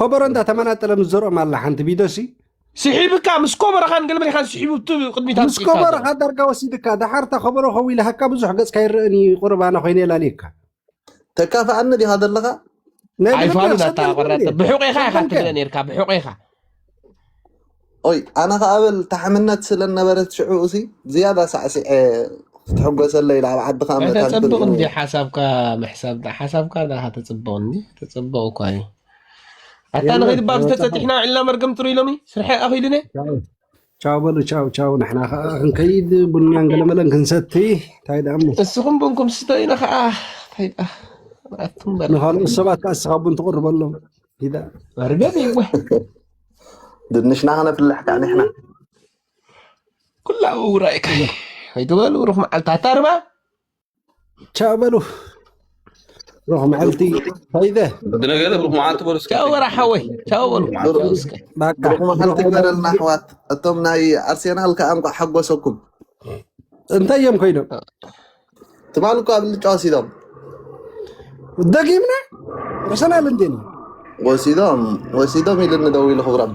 ከበሮ እንዳተመናጠለ ምስ ዘርኦም ኣላ ሓንቲ ቪድዮ ሲ። ስሒብካ ምስ ከበሮኻን ገለመሌኻን ስሒቡ እቲ ቅድሚት ምስ ኣምጺእካ ከበሮኻ ዳርጋ ወሲድካ፣ ደሓር እታ ከበሮ ከው ኢላሃካ ብዙሕ ገጽካ ይረአን እዩ፣ ቁሩብ ኣነ ኮይነ የላልየካ። ተካፍኣኒ ዲኻ ዘለኻ? ናይ ብልቢ ኣይፋሉን ኣታ ኣሰልጠንኩ ቆራጥ እንዴ? ብሑቄኻ ኢኻ ሰልጠንከ? ትብለ ነርካ ብሑቄኻ። ኦይ ኣነ ከኣ በል ታሕምነት ስለ ነበረት ሽዑ እሲ ዝያዳ ሳዕሲዐ ክትሕጎሰለይ ኢለ ኣብ ዓድኻ መታን ተጽብቕ እንዲ ሓሳብካ ምሕሳብ ሓሳብካ ዳኻ ተጽብቕ እንዲ ተጽብቕ እኳ እዩ። ኣታ ንኸይድ ባብ ዝተጸጢሕና ዕልና መርገም ጥሩ ኢሎሚ ስርሐ ኣኺሉነ። ቻው በሉ ቻው ቻው። ንሕና ከዓ ክንከይድ ቡናን ገለመለን ክንሰቲ እንታይ ደኣ እሞ። እስኹም ቡንኩም ስተ ኢና ከዓ እንታይ ደኣ ኣቱም በል። ንኻልኦት ሰባት ከዓ እስኻ ቡን ትቕርበሎም። ሂዳ መርገም ይወ ድንሽና ከነፍልሕ ከዓ ንሕና። ኩላ ውራይ ከይ ወይ ትበሉ ሩኽ መዓልታ ታርባ። ቻው በሉ። ሩኽ መዓልቲ ፈይደ። ብነገለ ብሩኽ መዓልቲ በሉ እስኪ። ቻው ወራ ሓወይ ቻው በሉ። ባካ ብሩኽ መዓልቲ ግበረልና ኣሕዋት። እቶም ናይ ኣርሴናል ከኣ እንቋዕ ሓጎሰኩም። እንታይ እዮም ኮይኖም? ትማል እኮ ኣብ ልጫ ወሲዶም። ደጊምና ኣርሰናል እንዴ ነው? ወሲዶም ወሲዶም ኢልኒ ደው ኢሉ ክብሮም።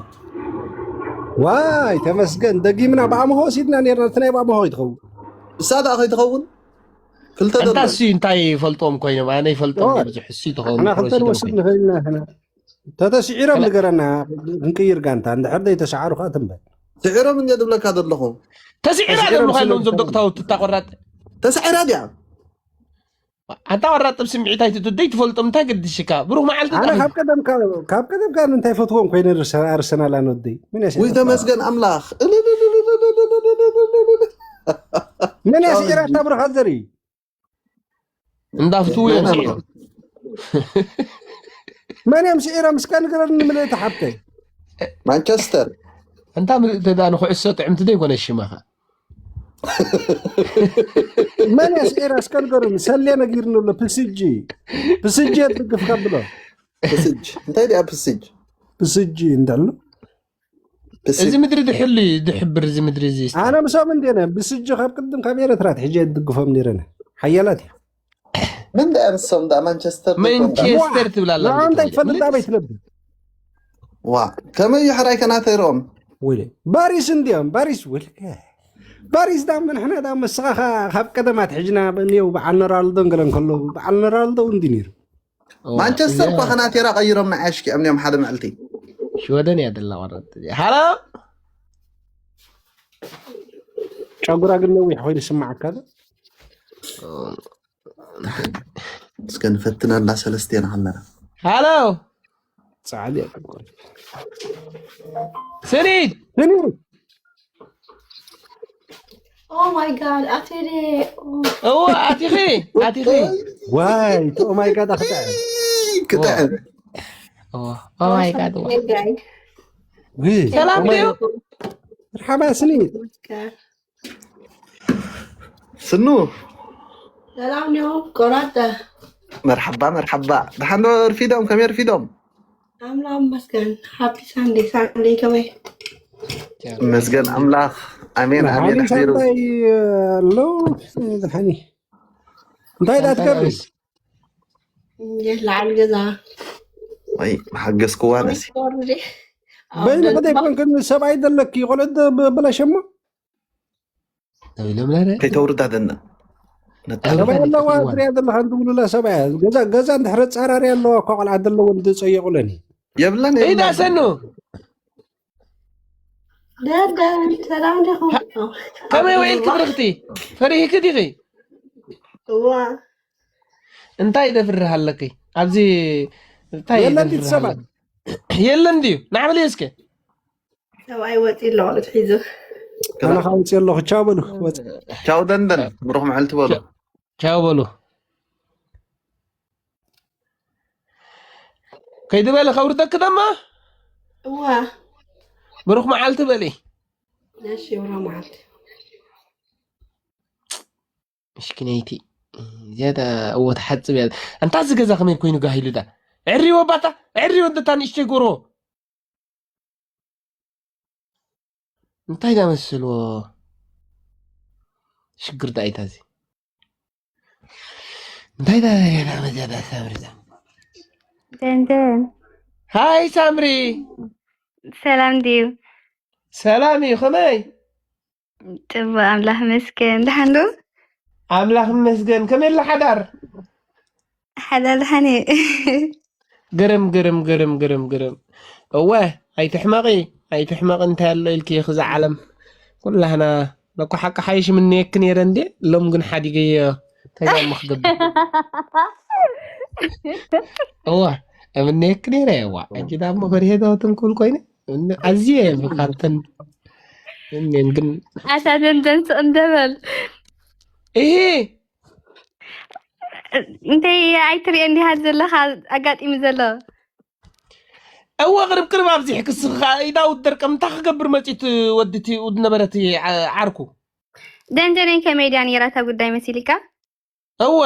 ዋይ ተመስገን ደጊምና ብኣምሆ ወሲድና ነርና። እቲ ናይ ብኣምሆ ይትኸውን። እሳ ደኣ ከይትኸውን ክልተ እንታ ዘሎ። እሱ እንታይ ይፈልጦም ኮይኖም ኣነ ይፈልጦም ኦ፣ ብዙሕ እሱ ይትኸውን ኣና ክልተ ክሮስ ንወስድ ይትኸውን። ንኽእል ኢና። ተተስዒሮም ንገረና። ክንቅይር ጋንታ እንድሕር ደይ ተሰዓሩ ከዓ ትንበል። ስዒሮም እንደ ድብለካ ዘለኹ። ተስዒራ ተስዒሮም ደብሉኻ ስለ ኣለውን ዞም ዝፈልጡ። ደቅታውት ትታቆራጥ። ተስዒራ ድያ? ኣንታ ወራጥብ ስምዒት ኣይትትደይ ትፈልጦም እንታይ ገድሽካ ብሩኽ መዓልቲ ኣነ ካብ ቀደም ካብ ቀደም ካብ እንታይ ፈትዎም ኮይነ ኣርሰናል ኣነ ወደይ ምን ያስ ወይ ተመስገን ኣምላኽ። ምን ያስዒራ እታ ብሩኻ ዘርኢ እንዳፍትዉ እዮም ስዒሮም። መን እዮም ስዒሮም እስከ ንገረኒ ምልእቲ ሓብተይ። ማንቸስተር። እንታ ምልእቲ ዳ ንኩዕሶ ጥዕምቲ ዶ ይኮነ ሽማኻ? መን ያስዒራ እስከ ንገረኒ። ሰሌ ነጊርኒ ኣሎ ፕስጂ ፕስጂ የትድግፍ ከብሎ። ፕስጅ እንታይ ድያ ፕስጅ? ፕስጂ እንዳሎ እዚ ምድሪ ድሕሉ እዩ ዝሕብር እዚ ምድሪ እዚ ኣነ ምሶም እንዴነ ብስጂ ካብ ቅድም ካብ ኤረትራ ትሕጂ ድግፎም ነይረነ ሓያላት እዩ። ምን ደኣ ንሶም ደኣ ማንቸስተር ማንቸስተር ትብላላ ንዓም እንታይ ትፈልጥ ኣበይ ትነብር? ዋ ከመይ እዩ ሕራይ ከናተይሮም? ወይለ ባሪስ እንዲዮም ባሪስ ወልከ ባሪስ ዳ መንሕና ዳ መስኻ ካብ ቀደማት ሕጅና በኒው በዓል ነራልዶ እንገለን ከለዉ በዓል ነራልዶ እንዲ ነይሩ። ማንቸስተር እኳ ከናቴራ ቀይሮም ንዓሽ ኪኦም እዮም ሓደ መዕልቲ። ሽወደን እያ ደላ ቆረጥ። ሃሎ ጨጉራ ግን ነዊሕ ኮይኑ ይስማዓካ ዶ? እስከ ንፈትነላ ሰለስቴና ከለና። ሃሎ ጻዕዲ እያ ጨጉራ። ስኒት ስኒት Oh my god ኣቴ ደ እዎ ኣቲኺ ኣቲኺ ዋይ ኦማይ ጋድ ኣኽጣዕ ክጥዕም Oh my god ሰላም ድዩ? መርሓባ ስኒት ስኑ ሰላም ድዩ? ቆራጠ መርሓባ መርሓባ ደሓን ዶ ርፊዶም ከመይ ርፊዶም? ኣምላኽ ይመስገን። ሃፒ ሳንዴ ሳንዴ ከመይ? ይመስገን ኣምላኽ። ኣሜን ኣሜን። ኣሕቢሩ ኣሎ ዝሓኒ እንታይ ዳ ትገብሪ? የላዓል ገዛ ወይ መሓገዝክዋ ነሲ በይንኺ ዘይኮንክን ሰብኣይ ዘለኪ ቆልዑ ብላሸሞ ተብሎም ነረ ከይተውርዳ ደነ ሰብኣይ ኣለዋ ዝሪያ ዘለካ እንትብሉላ ሰብኣያ ገዛ ገዛ እንድሕረ ፃራሪ ኣለዋ እኳ ቆልዓ ዘለዎ ዝፀየቁለኒ የብለን ኢዳ ሰኑ ደደ ሰላም ዲኹም ከመይ ውዒልኪ ብርኽቲ ፈሪህኪ ዲኺ እዋ እንታይ ደፍርህ ኣለኪ ኣብዚ እንታይ የለን ደፍርህ ሰብኣይ ኣለኪ? የለን ድዩ ናዕበሊ እስከ ሰብኣይ ወፂ ኣሎ ቆልዑት ሒዙ ኣነ ከዓ ውፅእ ኣለኹ ቻው በሉ ወፅ ቻው ደንደን ብሩኽ መዓልቲ በሉ ቻው በሉ ከይዲ በለ ከውርደክ ደማ እዋ ብሩኽ መዓልቲ በሊ እሺ ብሩኽ መዓልቲ ምሽኪነይቲ ዝያዳ እዎ ትሓፅብ እያ እንታ እዚ ገዛ ከመይ ኮይኑ ጋሂሉ ዳ ዕሪ ወባታ ዕሪ ወደታ ንእሽተይ ጎርቦ እንታይ ዳ መስልዎ ሽግር ዳ ኣይታ እዚ እንታይ ዳ ዳ መዚያ ዳ ሳብሪ ዳ ደንደን ሃይ ሳምሪ። ሰላም ድዩ? ሰላም እዩ። ከመይ? ጽቡቅ ኣምላኽ መስገን። ደሓን ዶ? ኣምላኽ መስገን። ከመይ ኣላ ሓዳር? ሓዳር ደሓን እዩ። ግርም ግርም ግርም ግርም ግርም። እወ፣ ኣይትሕመቂ፣ ኣይትሕመቂ። እንታይ ኣሎ ኢልኪ ኢኺ እዛ ዓለም? ኩላህና ነኮ ሓቂ ሓይሽ ምንየክ ነይረ እንዴ? ሎም ግን ሓዲገዮ። እንታይ ደኣ እሞ ክገብር? እዋ፣ እምነየክ ነይረ። እዋ፣ ሕጂ ደኣ እሞ ፈሪሄ ዶ ትንኩል ኮይነ? እነ-፣ ኣዝየ እየ ካብተን እኔን ግን ኣታ ደንደን ስቕ እንደበል። እሂ፣ እንተይ ኣይትሪኦ እንዲኻ ዘለኻ ኣጋጢሙ ዘሎ? እወ፣ ቅርብ ቅርብ ኣብዚሕ ክስኻ ኢዳውት ደርቀም እንታይ ክገብር መጺት ወድቲ ውድ ነበረት ዓ-፣ ዓርኩ። ደንደነይ ከመይ ድያ ነይራ እታ ጉዳይ መሲልካ? እወ።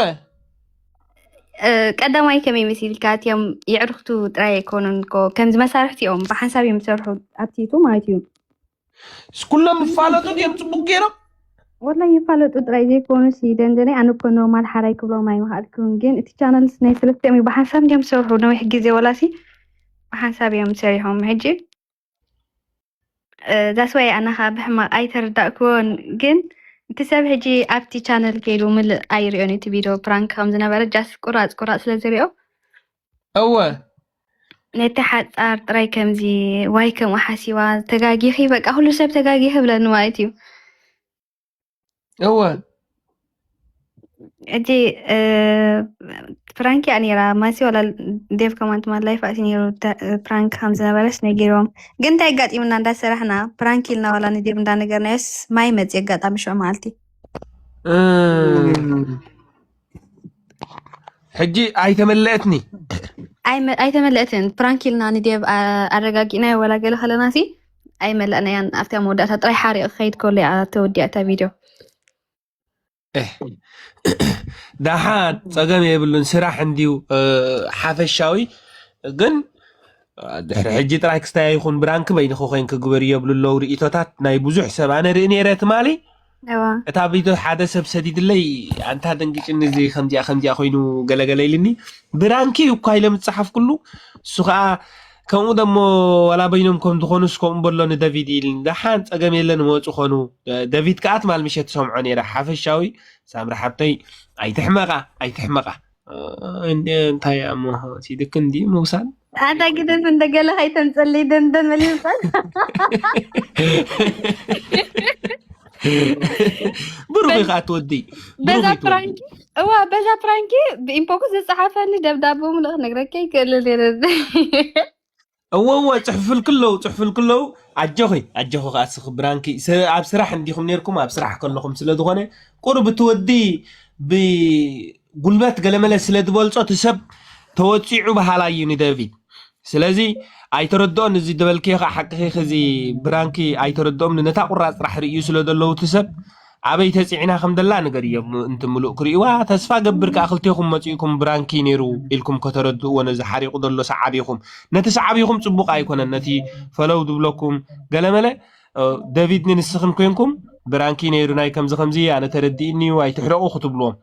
እ፣ ቀዳማይ ከመይ መሲልካ? እቲኦም የዕርክቱ ጥራይ ኣይኮኑን እኮ፣ ከምዚ መሳርሕቲ እዮም፣ ብሓንሳብ እዮም ዝሰርሑ ኣብቲ ዩቱብ ማለት እዩ። ስ-፣ ኩሎም ይፋለጡ ድዮም ጽቡቅ ገይሮም? ወላሂ ይፋለጡ ጥራይ ዘይኮኑ ሲ ደንደነይ፣ ኣነ እኮ ኖርማል ሓራይ ክብሎም ኣይምኽኣልኩን፣ ግን እቲ ቻነልስ ናይ ሰለስቲኦም እዩ፣ ብሓንሳብ እንዲዮም ዝሰርሑ ነዊሕ ግዜ ወላሲ ብሓንሳብ እዮም ሰሪሖም። ሕጂ እ፣ that's why ኣነ ኸኣ ብሕማቕ ኣይተረዳእክዎን፣ ግን እቲ ሰብ ሕጂ ኣብቲ ቻነል ከይዱ ምልእ ኣይሪኦን እዩ እቲ ቪድዮ ፕራንክ ከም ዝነበረ፣ ጃስት ቁራጽ ቁራጽ ስለ ዝሪኦ እወ። ነቲ ሓጻር ጥራይ ከምዚ ዋይ ከምኡ ሓሲባ ተጋጊኺ፣ በቃ ኩሉ ሰብ ተጋጊኺ ይብለኒ ማለት እዩ። እወ። ሕጂ እ፣ ፕራንክ እያ ነይራ ማሲ ዋላ ዴቭ ከማን ትማል ላይፍ ኣትዩ ነይሩ ተ-፣ ፕራንክ ከም ዝነበረስ ነጊሮም። ግን እንታይ ኣጋጢሙና እንዳሰራሕና ፕራንክ ኢልና ዋላ ንዴቭ እንዳነገርናዮስ ማይ መጽእ ኣጋጣሚ ሽዑ መዓልቲ። እም። ሕጂ ኣይተመለአትኒ። ኣይመ-፣ ኣይተመለእትን። ፕራንክ ኢልና ንዴቭ ኣ-፣ ኣረጋጊእናዮ ዋላ ገለ ከለና ሲ ኣይመለእናያን። ኣብታ መወዳእታ ጥራይ ሓሪቕ ክኸይድ ከሎ እያ ተወዲኣ እታ ቪድዮ። እህ። ደሓን ጸገም የብሉን፣ ስራሕ እንድዩ፣ እ፣ ሓፈሻዊ። ግን፣ እ፣ ድሕሪ ሕጂ ጥራይ ክስታይ ይኹን ብራንክ በይንኺ ኮይንኪ ግበርዮ ይብሉ ኣለዉ ርእይቶታት ናይ ብዙሕ ሰብ። ኣነ ርኢ ነይረ ትማሊ። እዋ። እታ ቪድዮ ሓደ ሰብ ሰዲድለይ፣ ኣንታ ደንጊጭኒ እዚ ከምዚኣ ከምዚኣ ኮይኑ ገለገለ ኢልኒ። ብራንኪ እዩ እኳ ኢለ ምጽሓፍኩሉ፣ እሱ ኸኣ ከምኡ ደሞ ዋላ በይኖም ከም ዝኾኑስ ከምኡ በሎ ንደቪድ ኢልኒ። ደሓን ጸገም የለን፣ መጹ ኾኑ። ደ-፣ ደቪድ ከኣ ትማል ምሸት ትሰምዖ ነይረ። ሓፈሻዊ ሳምሪ ሓብተይ፣ ኣይትሕመቓ፣ ኣይትሕመቓ። እ፣ እንደ እንታይ እሞ ሲድክ እንዲ ምውሳድ? ኣታ ግደፍ፣ እንደ ገለ ከይተምጸለይ ደንደን መሊስካ። ብሩኽ ኢኻ ትወዲ። ብሩኽ በዛ ኢኻ ትወዲ። ፕራንኪ፣ እዋ፣ በዛ ፕራንኪ ብኢንቦክስ ዝጸሓፈኒ ደብዳቦ ምልእ ክነግረካ ይክእል ነይረ። እወ፣ እወ፣ ጽሕፍልክ ኣለዉ፣ ጽሕፍልክ ኣለዉ። ኣጆኺ፣ ኣጆኺ ከኣ እስኺ ብራንኪ፣ ስ-፣ ኣብ ስራሕ እንዲኹም ነይርኩም፣ ኣብ ስራሕ ከለኹም ስለ ዝኾነ፣ ቁሩብ እቲ ወዲ ብጉልበት ገለመለ ስለ ዝበልጾ፣ እቲ ሰብ ተወጺዑ በሃላይ እዩ ንደቪድ። ስለዚ ኣይተረድኦን፣ እዚ ዝበልክዮ ከኣ ሓቅኺ፣ እዚ ብራንኪ ኣይተረድኦም፣ ነታ ቁራጽ ጥራሕ ርእዩ ስለ ዘለዉ እቲ ሰብ፣ ኣበይ ተጺዒና ከም ደላ ንገርዮም፣ እንቲ ምሉእ ክርእይዋ። ተስፋ ገብር ከኣ ክልቴኹም መጺእኩም ብራንኪ ነይሩ ኢልኩም ከተረድእዎ ነዚ ሓሪቑ ዘሎ ሰዓቢኹም። ነቲ ሰዓቢኹም ጽቡቕ ኣይኮነን፣ ነቲ ፈለው ዝብለኩም ገለመለ፣ እ፣ ደቪድ ንንስኽን ኮንኩም ብራንኪ ነይሩ ናይ ከምዚ ከምዚ ኣነ ተረዲእኒ እዩ ኣይትሕረቑ ክትብልዎም።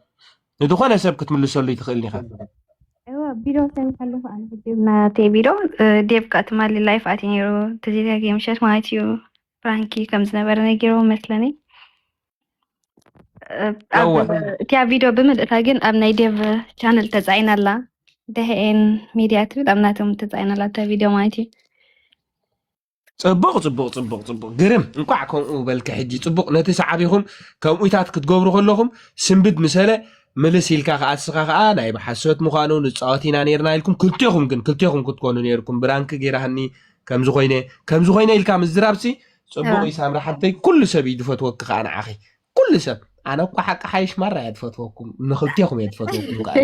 ንዝኾነ ሰብ ክትምልሰሉ ይትኽእል ኢኻ። እዋ፣ ቪድዮ ሰሪሐ ኣለኹ ኣነ ሕጂ ናተይ ቪድዮ፣ እ፣ ዴቭ ከኣ ትማሊ ላይፍ ኣትዩ ነይሩ፣ ተዘይተጋግየ ምሸት ማለት እዩ። ፕራንኪ ከም ዝነበረ ነጊርዎ መስለኒ። እ፣ ኣብ እወ። እቲኣ ቪድዮ ብምልእታ ግን ኣብ ናይ ዴቭ ቻነል ተጻዒና ኣላ። ደህኤን ሚድያ ትብል ኣብ ናቶም ተጻዒና ኣላ እታ ቪድዮ ማለት እዩ። ጽቡቕ፣ ጽቡቕ፣ ጽቡቕ፣ ጽቡቕ። ግርም፣ እንቋዕ ከምኡ በልኪ ሕጂ። ጽቡቕ፣ ነቲ ሰዓቢኹም ከምኡታት ክትገብሩ ከለኹም ስንብድ ምሰለ ምልስ ኢልካ ከኣ፣ እስኻ ከኣ ናይ ብሓሶት ምዃኑ ንጻወት ኢና ነይርና ኢልኩም፣ ክልቴኹም ግን፣ ክልቴኹም ክትኮኑ ነይርኩም። ብራንክ ጌራህኒ፣ ከምዚ ኮይነ፣ ከምዚ ኮይነ ኢልካ ምዝራብሲ፣ ጽቡቕ እዋ። እዩ ሳምሪ ሓብተይ፣ ኩሉ ሰብ እዩ ዝፈትወኪ ከኣ ንዓኺ። ኩሉ ሰብ። ኣነ እኮ ሓቂ ሓይሽ ማራ እየ ዝፈትወኩም፣ ንኽልቴኹም እየ ዝፈትወኩም ከኣ።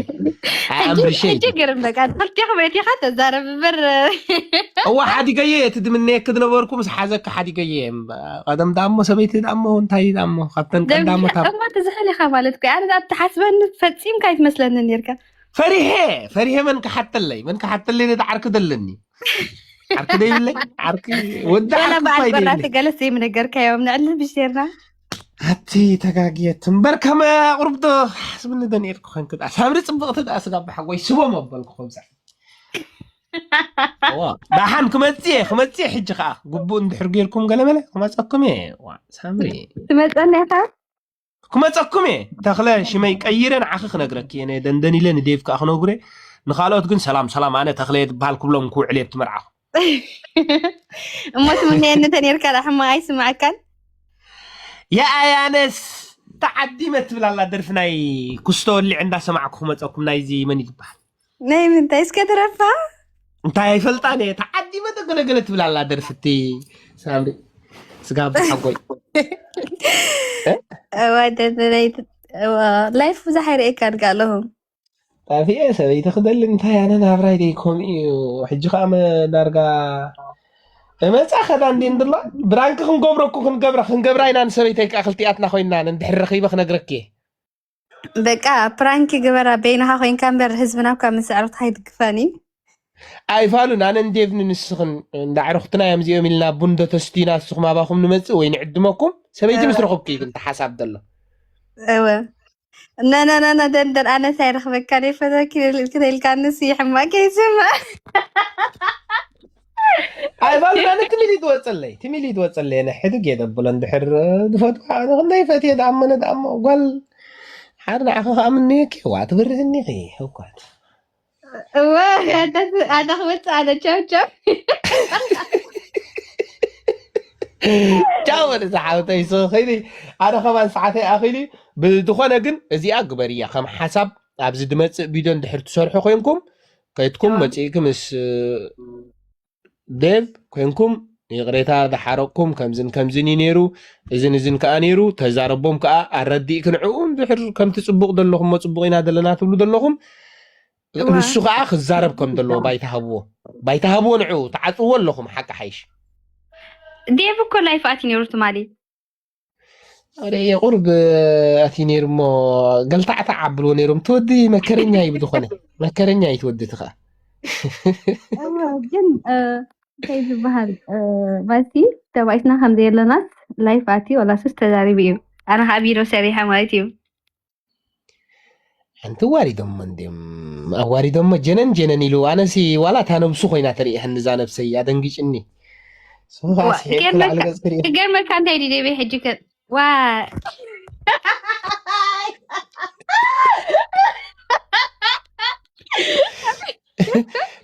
I ሕጂ፣ appreciate ሕጂ it። ግርም በቃ፣ ክልቴኹም እቲኻ ተዛረብ እምበር። እዋ፣ ሓዲገየ፣ እቲ ድምነየኪ ዝነበርኩ ምስ ሓዘኪ ሓዲገየ። ቀደም ዳሞ ሰበይቲ ዳሞ እንታይ ዳሞ፣ ካብተን ቀዳሞታት። እሞ ትዝሕል ኢኻ ማለት እኮ፣ ኣነ ዳ ትሓስበኒ ፈጺምካ ኣይትመስለኒ ነርካ። ፈሪሄ፣ ፈሪሄ መን ክሓተለይ፣ መን ክሓተለይ ነቲ ዓርኪ ዘለኒ። ዓርኪ ደይብለይ፣ ዓርኪ ወዲ ገለ ዓርኪ በዓል እኳ ቆራቲ ይደይብለይ። ገለስ ዘይምነገርካዮም፣ ንዕሊ ብሽቴርና። ኣቲ ተጋግየት እምበር ከመ ኣቕርብ ዶ ሓስብኒ ዶ ነይርኩ ኮንክ ደኣ። ሳምሪ ጽብቕቲ ደኣ ስጋ ብሓጎይ ስቦ መበልኩ ከምዛ። እዋ፣ ደሓን ክመጽእ እየ፣ ክመጽእ እየ። ሕጂ ከኣ ግቡእ እንድሕር ጌርኩም ገለመለ ክመጸኩም እየ። ዋ፣ ሳምሪ። ትመጸኒ ኢኻ? ክመጸኩም እየ። ተኽለ ሽመይ ቀይረ ንዓኺ ክነግረኪ እየ። ደንደን ኢለ ንዴቭ ከኣ ክነግሮ እየ። ንኻልኦት ግን ሰላም ሰላም፣ ኣነ ተኽለ እየ ዝበሃል ክብሎም ክውዕል እየ ኣብቲ መርዓኹም። እሞ ትምነየኒ ተኔርካ ዳ ሕማቕ ኣይስምዓካን? የኣያነስ ተዓዲመ ትብል ኣላ ደርፊ ናይ ኩስቶ ወሊዕ እንዳሰማዕኩ ክመጸኩም። ናይዚ መን እዩ ዝበሃል? ናይ ምንታይ እስከ ትረፋ? እንታይ ኣይፈልጣን እየ። ተዓዲመ ተገለገለ ትብል ኣላ ደርፊ እቲ ሳምሪ ስጋ ሓጎይ። እዋ ደንደነይ፣ እዋ፣ ላይፍ ብዙሕ ኣይርእየካን ከ ኣለኹም። ጣፊኤ ሰበይቲ ክደሊ እንታይ ኣነ ናብራይ ደይ ከምኡ እዩ። ሕጂ ከኣ መ-፣ ዳርጋ እመጻ ከዳ እንዲ እንድላ ብራንክ ክንገብረኩ ክንገብረ ክንገብራ ኢና። ንሰበይተይ ከኣ ክልቲኣትና ኮይና እንድሕር ረኺበ ክነግረኪ እየ። በቃ ፕራንክ ግበራ በይንኻ ኮይንካ እምበር ህዝብና እኳ ምስ ኣዕሩኽትኻ ኣይድግፋን እዩ። ኣይፋሉን ኣነ እንዴብኒ ንስኽን እንዳ ኣዕሩኽትና እዮም እዚኦም ኢልና ቡን ዶ ተስቲና ንስኹም ኣባኹም ንመጽእ ወይ ንዕድመኩም ሰበይቲ ምስ ረኹብኪ እዩ ግን ተሓሳብ ዘሎ። እወ ነነነነ ደንደን ኣነስ ኣይረኽበካ ደይ ፈተኪ ክትልካ ንስ ይሕማቅ ከይስማ ኣይፋሉን ኣነ ትሚል ይትወጸለይ ትሚል ይትወጸለይ ኣነ ሕድግ እየ ደብሎ እንድሕር ዝፈትዋ ኣነ ክንደይ ፈትየ ደኣመነ ደኣሞ ጓል ሓደ ንዓኺ ከኣምንየኪ ዋ ትብርህኒ ኢኺ ህውኳት እወ ኣታ ክወፅእ ኣነ ቻው ቻው ቻው በለ ዝሓወተይ ሶ ከይዲ ኣነ ከማን ሰዓተይ ኣኺሉ ብዝኾነ ግን እዚኣ ግበርያ ከም ሓሳብ ኣብዚ ድመፅእ ቪድዮ እንድሕር ትሰርሑ ኮይንኩም ከይትኩም መፂእኪ ምስ ዴቭ ኮይንኩም ይቕሬታ ዝሓረቕኩም ከምዝን ከምዝን እዩ ነይሩ እዝን እዝን ከዓ ነይሩ ተዛረቦም ከዓ ኣረዲእኪ ንዕኡ እንድሕር ከምቲ ፅቡቕ ዘለኹም ሞ ፅቡቕ ኢና ዘለና ትብሉ ዘለኹም ንሱ ከዓ ክዛረብ ከም ዘለዎ ባይታ ሃብዎ ባይታ ሃብዎ ንዕኡ ተዓፅዎ ኣለኹም ሓቂ ሓይሽ ዴቭ እኮ ላይፍ ኣትዩ ነይሩ ትማሊ ወደ የቁርብ ኣትዩ ነይሩ እሞ ገልታዕታዕ ኣብልዎ ነይሮም ትወዲ መከረኛ እዩ ብዝኾነ መከረኛ እዩ ትወዲ እቲ ከዓ ግን እንታይ ዝበሃል ባቲ ተባኢትና ከምዘየለናስ ላይፍ ኣትዩ ወላስስ ተዛሪቡ እዩ ኣነ ከዓ ቢሮ ሰሪሐ ማለት እዩ ሓንቲ ዋሪዶሞ እንድም ኣዋሪዶሞ ጀነን ጀነን ኢሉ ኣነሲ ዋላ እታ ነብሱ ኮይና ተርእየኒ እዛ ነብሰይ ኣደንጊጭኒ ክገርመካ እንታይ ድደበይ ሕጂ ከ ዋ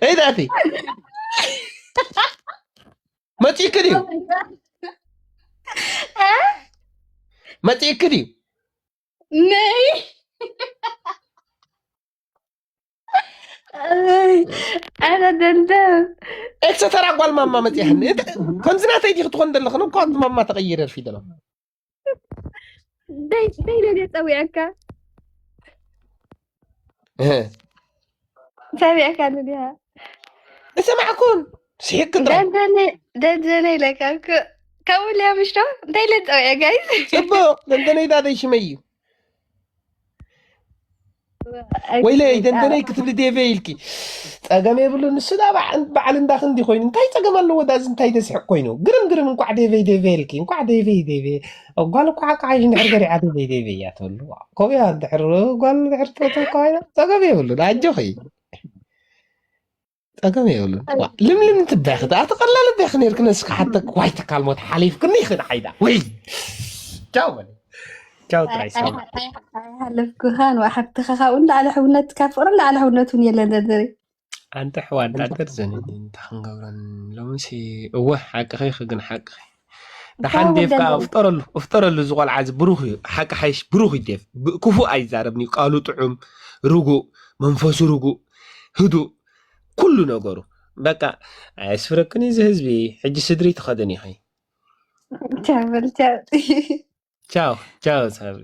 እይ ዳቲ መፂእክ ድዩ መፂእክ ድዩ ነይ ኣረ ደንደም ኤክሰ ተራ ጓል ማማ መፂሐኒ ከምዚ ናተይ ዲ ክትኾን ዘለኽን እኳ ማማ ተቐይረ ፊደሎ ደይ ደይ ደይ ጸዊዐካ ጸዊዐካ ንዲያ እሰማዕኩን ስሒቅ ክጥራ ደንደነ ደንደነ ኢለካ እኮ ከምኡ ኢለያ ምሽ ዶ እንታይ ኢለ ጸዊዐ ጋይስ ጽቡቅ ደንደነ ኢዳ ደይ ሽመይ እዩ ወይለይ ደንደነይ ክትብሊ ዴቨ ኢልኪ ጸገም የብሉ ንሱ ዳ በዓል እንዳ ክንዲ ኮይኑ እንታይ ጸገም ኣለዎ ዳዚ እንታይ ተስሕቅ ኮይኑ ግርም ግርም እንኳዕ ዴቨ ዴቨ ኢልኪ እንኳዕ ዴቨ ዴቨ ጓል እኳ ሓቃ ሓይሽ እንድሕር ገሪዓ ዴቨ ዴቨ እያ ትብሉ ከምኡ እያ እንድሕር ጓል እንድሕር ትፈትው ኮይና ጸገም የብሉ ኣጆኺ ጸገም የብሉን። ልምልም ትባይ ክዳ ኣቲ ቀላል ባይ ክነርክ ነስካ ሓተክ ዋይ ተካል ሞት ሓሊፍክኒ ይኽን ዓይዳ ወይ ቻው በለ ቻው ጥራይ ሰው ኣይሓለፍኩኻን ሓብትኻ ካብኡ ንላዕሊ ሕውነት ካብ ፍቅሪ ንላዕሊ ሕውነት እውን የለን ደርደሪ ኣንተ ሕዋ እንዳደር ዘን እንታ ክንገብረን ሎምሲ እወ ሓቅኺ ክግን ሓቅኺ ደሓን ዴፍ ከዓ እፍጠረሉ እፍጠረሉ እዚ ቆልዓ እዚ ብሩኽ እዩ ሓቂ ሓይሽ ብሩኽ እዩ ዴፍ ክፉእ ኣይዛረብን እዩ ቃሉ ጥዑም ርጉእ መንፈሱ ርጉእ ህዱእ ኩሉ ነገሩ በቃ ኣየስፍረክን እዚ ህዝቢ ሕጂ ስድሪ ትኸድን ኢኺ ቻበል ቻው ቻው ቻው ሳብሪ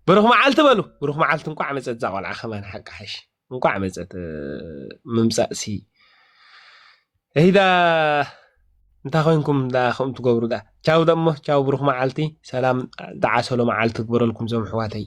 ብሩኽ መዓልቲ በሉ ብሩኽ መዓልቲ እንኳዕ መፀት እዛ ቆልዓ ከማን ሓቂ ሓይሽ እንኳዕ መፀት ምምፃእ ሲ ሂዳ እንታይ ኮይንኩም ዳ ከምኡ ትገብሩ ዳ ቻው ደሞ ቻው ብሩኽ መዓልቲ ሰላም ዳዓሰሎ መዓልቲ ትግበረልኩም ዞም ኣሕዋተይ